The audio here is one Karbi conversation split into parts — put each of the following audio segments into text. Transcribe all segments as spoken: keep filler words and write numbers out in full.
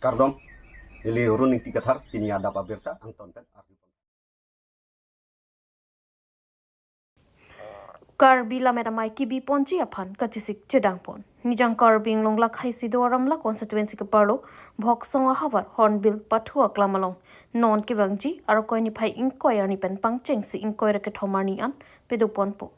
Kardom, neli Run Ingti Kathar, pini adap abirta angton pen arju. Karbi Lammet Amei kebiponji aphan kachesik chedangpon. Nijang Karbi Anglong lakhaisi do Ramla constituency keparlo Bhoksong ahavar Hornbill pathu aklam along non kevangji Arkoi niphai ingkoi arni pen pangchengsi ingkoi ra kethom arni an pedoponpo.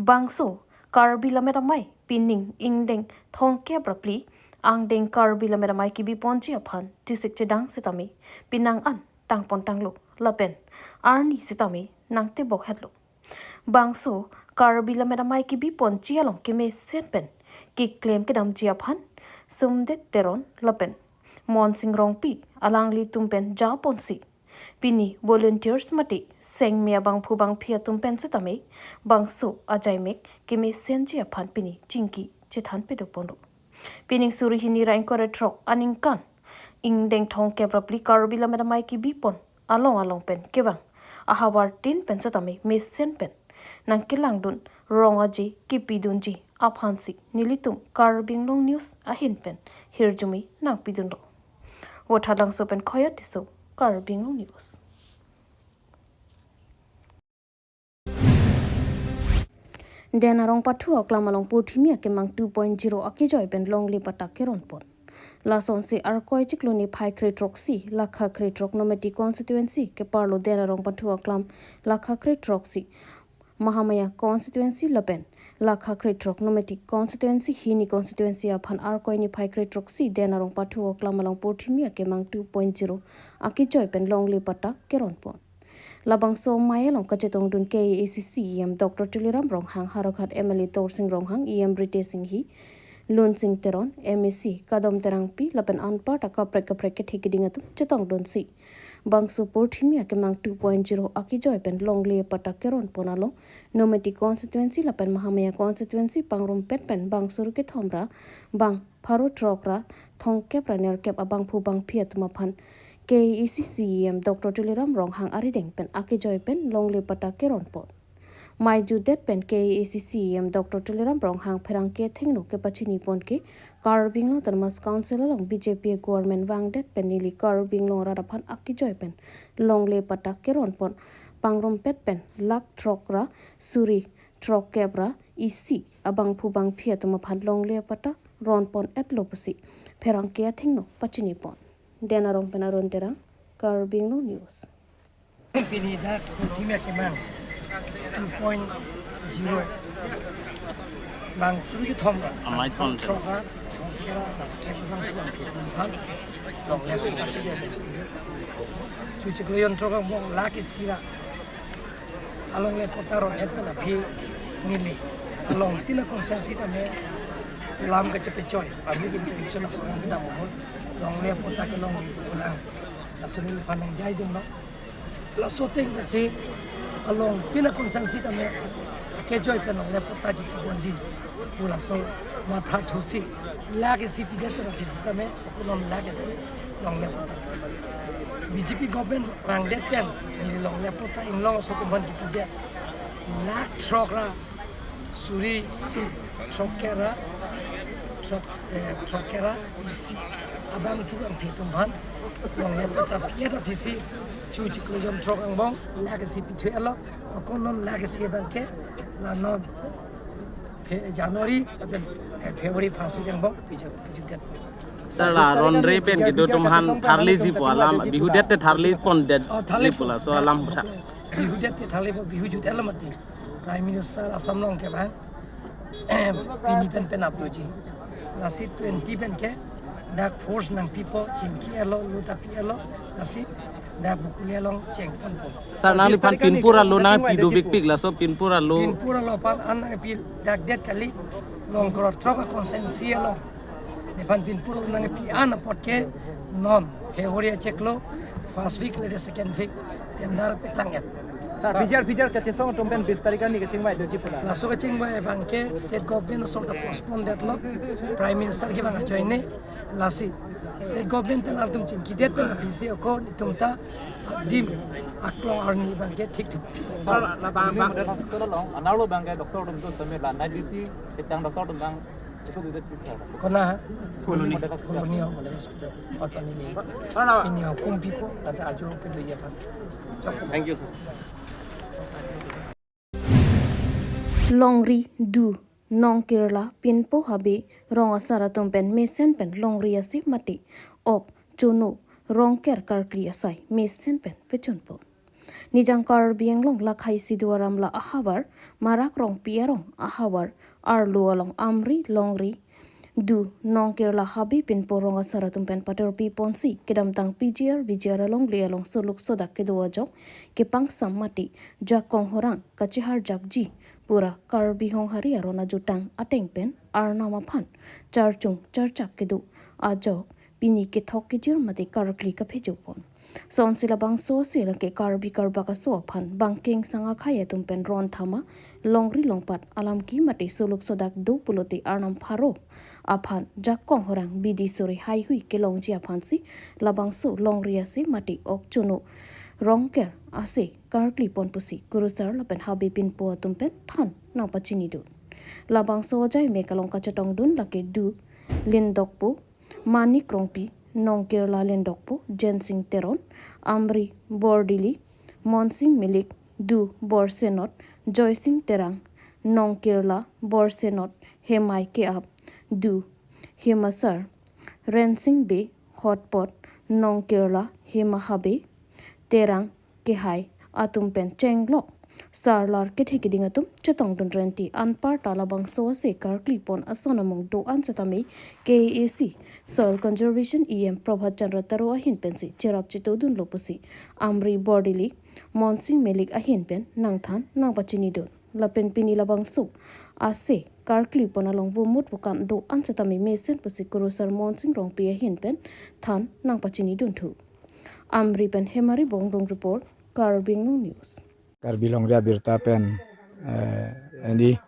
Bangso Karbi Lammet Amei pining ingdeng thomkep ra phli angdeng Karbi Lammet Amei kebiponji aphan chesik chedang sitame penang an tangpon tanglo lapen arni sitame nangtebok hetlo. Bangso Karbi Lammet Amei kebiponji along kemesen pen keklem kedamji aphan Sumdet Teron lapen Monsing Rongpi alanglitum pen japonsi pini volunteers mate sengme abangphu bangphi atum pen sitame bangso ajaimek kemesenji aphan pini chingki chethan pedoponlo. Pining suri hini ra ingkoi ra throk aningkan ingdeng thomkep ra phli Karbi Lammet Amei kebipon along along pen kevang ahavar tin pen sitame mesen pen nangkelangdun rong aje kepidunji aphansi nelitum Karbi Anglong News ahin pen hirjume nangpidunlo. Vothatlangso pen Khoya Tisso, Karbi Anglong News. Den arong pathu aklam along purthimi akemang two point zero akejoi pen longle patta keronpon. Lasonsi Arkoi chiklo niphai krethrok isi, lakha krethrok Nomati constituency keparlo den arong pathu aklam lakha krethrok isi, Mahamaya constituency lapen lakha krethrok Nomati constituency hini constituency aphan Arkoi niphai krethrok isi den arong pathu aklam along purthimi akemang two point zero akejoi pen longle patta keronpon. Labangso amei along kachetongdun K A A C C E M Doctor Tuliram Ronghang, Howraghat M L A Dorsing Ronghang, E M Ritesh Enghi, Lunsing Teron, M A C Kadom Terangpi lapen anparta kaprek kaprek kethe keding atum chetongdunsi bangso purthimi akemang two point zero akejoi pen longle patta keronpon along Nomati constituency lapen Mahamaya constituency pangrumpet pen bang suri kethom ra bang pharo throk ra thomkep ra nerkep abangphu bangphi atum aphan K A A C C E M Doctor Tuliram Ronghang arideng pen akejoi pen longle patta keronpon. Mei jutdet pen K A A C C E M Doctor Tuliram Ronghang pherangke athengno kepachinipon ke Karbi Anglong Autonomous Council along B J P government vangdet pen neli Karbi Anglong arat aphan akejoi pen longle patta keronpon, pangrumpet pen lakh throk ra suri throkkep ra isi abangphu bangphi atum aphan longle patta ronpon etlo pusi pherangke athengno pachinipon. Den arong pen Arun Terang, Karbi Anglong News. Pini dak purthimi akemang two point zero. Bang suri kethom ra. Amei thom. Throk ra, thomkep ra, thomkep ra, bang tuang phi thom phan. Longle patta kejoi pen. Chuchik loyon throk angbong lakh isi ra. Alongle patta ron-et pen aphi neli alongtin a-constituency tame lam kachepechoi, public interaction a-program kedam ahut longle patta kelongle dolang. Laso neliphan nangjaidunlo. Laso ateng pensi alongtin a-constituency tame kejoi pen longle patta ji kidonji pu laso mathathusi lakh isi pidet pen aphi sitame ako non lakh isi longle patta. B J P government vangdet pen neli longle patta inglong aso atum aphan kipidet lakh throk ra suri throkkep ra throk, eh, throkkep ra isi abangphu bangphi atum aphan longle patta pi-et aphisi chuchik loyon throk angbong lakh isi pithu-etlo, ako non lakh isi abangke la non Fe-, January lapen, eh, February first week angbong piju, piju det. Sir, la ronre pen kedo atum aphan tharleji pu alam, bihudet te tharlepondet. Oh, tharlepo. Ji pu laso alam. Bihudet te tharlepo, bihu jut alam ati. Prime Minister Assam along kevang. Em, pini pen penap doji. Lasi twenty pen ke dak force nangpipo, chingki-etlo, lo ta pi-etlo, lasi dak Bokolia along chengponpo. Sir, nangliphan pinpur alo nangpi dovekpik, laso pinpur alo. Pinpur alo aphan an nangpi dak det kali, long kro throk a-constituency along. Nephan pinpur alo nangpi an apot ke non February achiklo first week lede second week tender paklang-et. Sir, P G R, P G R kachesong atum pen bis tarik arni kachingvai doji pu la. Laso kachingvai abangke state government asor ta postpone detlo, Prime Minister kevang ajoine, lasi state government pen altum chingkidet pen aphisi ako netum ta adim aklong arni abangke thik thup. Sir, la bang, bang. Model hospital along, anerlo abangke doctor atum do tame la night duty ketang doctor atum abang Kona? Colony. Colony Model Hospital. Oke, neli. Pini ho kumpipo, lata ajo pido ya pan. Thank you, sir. Longri du nongkirla pinpo habe rong asar atum pen mesen pen longri ase mate ok chono rongker karkli asai mesen pen pechunpo. Nijang Karbi Anglong Lakhai Sidu Aramla ahavar, Marak Rongpi arong ahavar, arlo along Amri Longri du nongkirla habe pinpo rong asar atum pen patorpi ponsi kedamtang P G R V G R alongle along soluk sodak kedo ajok kepangsam mate jakong horang kacheharjakji pura Karbi Honghari aron ajutang ateng pen Arnam aphan charchung charchak kedo ajok pini kethok kejir mate karkli kaphejopon. Sonsi labangso ase lake Karbi Karbak aso aphan bangkeng sang akhai atum pen ron thama longri longpat alamki mate soluk sodak do pulote Arnam pharo aphan jakong horang bidi sore haihui kelongji aphansi labangso longri ase mate ok chono rongker ase karkli pon pusi kurusar lapen habe pinpo atum pen than nangpachinidun. Labangso ajai me kalong kachetongdun lake du lindokpo Manik Rongpi, nongkirla lindokpo Jensing Teron, Amri Bordili, Monsing Milik, du Borsenot, Joysing Terang, nongkirla Borsenot, Hemai Keap, du Hemasar, Rensing Bey, Hotpot, nongkirla Hema Habe, Terang Kehai atum pen chenglok sarlar kethe keding atum chetongdun renti. Anparta labangso ase karkli pon ason amung do-an setame K A A C Soil Conservation E M Prabhat Chandra Taro ahin pensi cherap chetodunlo pusi Amri Bordili, Monsing Milik ahin pen nangthan nangpachinidun. Lapen pini labangso ase karkli pon along vomut vokan do-an setame mesen pusi kurusar Monsing Rongpi ahin pen than nangpachinidun thu. Amri pen Hemari Bongrung report, Karbi Anglong News. Karbi Longri Abirta pen, eh, andi,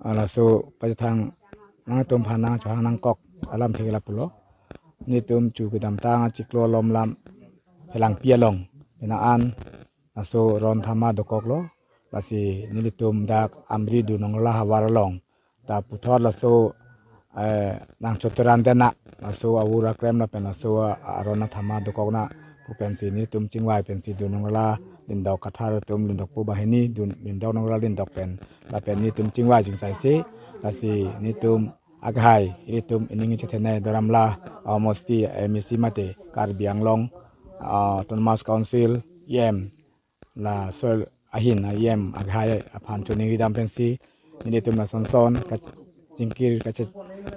ah, laso pachethang nangtum aphan nangchohang nangkok alamthe ke lapulo. Nelitum chu kedamtang achiklo lom lam Phelangpi along. Ina an laso ron thama dokoklo. Lasi nelitum dak Amri du nongkirla havar along ta puthot laso, eh, nangchoturan tena laso avur aklem lapen laso a-, aron athama dokok na pu pensi nelitum chingvai pensi du nongkirla lindok kathar atum, lindokpo banghini, du lindok nongkirla lindok pen lapen nelitum chingvai chingsaisi. Lasi nelitum akhai, ilitum ining chethenei Doramla, ah, mosti M A C mate Karbi Anglong, ah, Autonomous Council E M, laso ahin a E M akhai aphan choningri dam pensi nelitum lason son kachingkir kache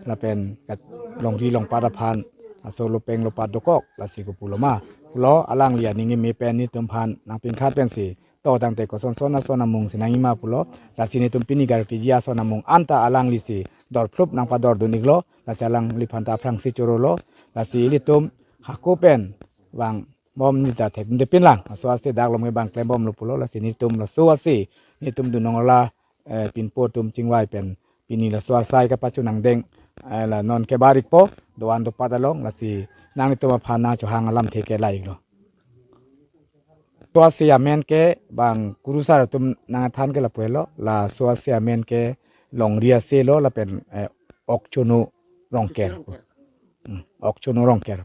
lapen kalongri longpat aphan laso lopeng lopat dokok lasi kopuloma. Pulo alangli aning eme pen nelitum aphan nangpingkhat pensi to tangte koson son ason amung si nangji ma pulo. Lasi nelitum pini karkliji ason amung anta alanglisi dorphlup nangpadordun iklo. Lasi alangliphan ta aphrangsi chorolo. Lasi ilitum hako pen vang bom nita thekdunde pinlang. Laso ase dak lom ke bang klem bomlo pulo. Lasi nelitum laso ase nelitum du nongkirla, eh, pinpo atum chingvai pen pini laso asai kapachun angdeng, eh, la non ke barikpo do-an dopat along. Lasi nanglitum aphan nangchohang alamthe ke la-iklo. To ase amen ke bang kurusar atum nangthan ke lapu helo, laso ase amen ke longri ase lo lapen, eh, ok chono rongker. Hmm, ok chono rongker.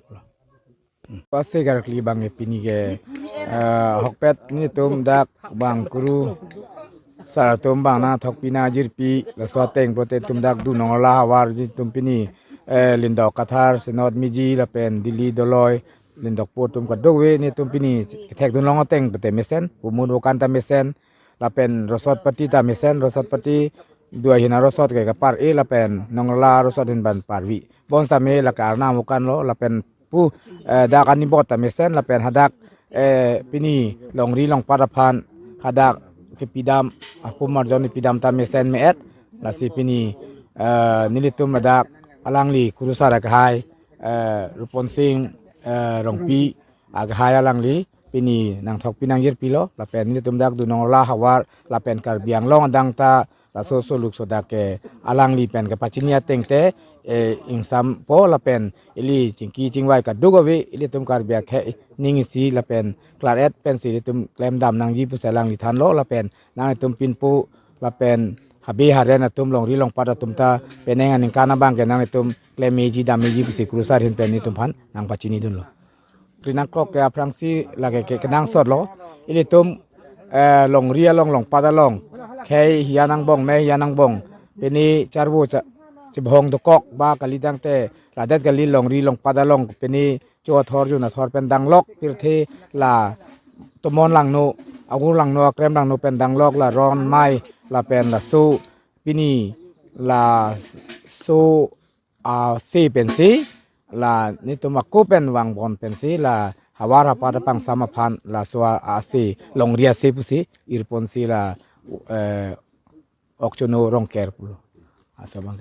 Pasik karkli bang ke pini ke, eh, ahokpet nelitum dak bang kurusar atum bang nangthokpi nangjirpi laso ateng pulote nelitum dak du nongkirla havar ji nelitum pini, eh, lindok kathar senot miji lapen dili doloi lindokpo atum kadokave nelitum pini kethekdun long ateng pulote mesen, umut vokan ta mesen, lapen rosot pati ta mesen, rosot pati du ahin arosot ke kapar-e lapen nongkirla rosot ahin ban parvi. Bonsitame lake Arnam vokanlo lapen pu, eh, dak anibot ta mesen lapen hadak, eh, pini longri longpat aphan hadak kepidam, apum arjon kepidam ta mesen me-et. Lasi pini, eh, nelitum ladak alangli kurusar akhai, eh, Ruponsing, eh, Rongpi akhai alangli pini nangthokpi nangjirpilo lapen nelitum dak du nongkirla havar lapen Karbi Anglong adang ta laso soluk sodak ke alangli pen kapachini ateng te, eh, ingsampo lapen ili chingki chingvai kadokave ilitum Karbi akhei ning isi lapen klar-et pensi ilitum klemdam nangji pusi alangli thanlo lapen nanglitum pinpo lapen Abe haren atum longri longpat atum ta penang aningkan abang ke nanglitum klemmeji dammeji pusi kurusar ahin pen nelitum aphan nangpachinidunlo. Kri nangkrok ke aphrangsi lake ke kenangsotlo. Ilitum eh, longri along longpat along khei hian angbong, me hian angbong, pini charvo cha chibhong dokok ba kali tangte ladet kali, longri longpat along pini cho athor jun athor pen danglok, pirthe la tomon langno, agur langno, akrem langno pen danglok, la ron mai lapen laso pini laso ase pensi la nelitum ako pen vangbom pensi la havar hapat apangsam aphan laso ase, longri ase pusi irponsi la eh, Okchono Rongker pulo. Aso abang.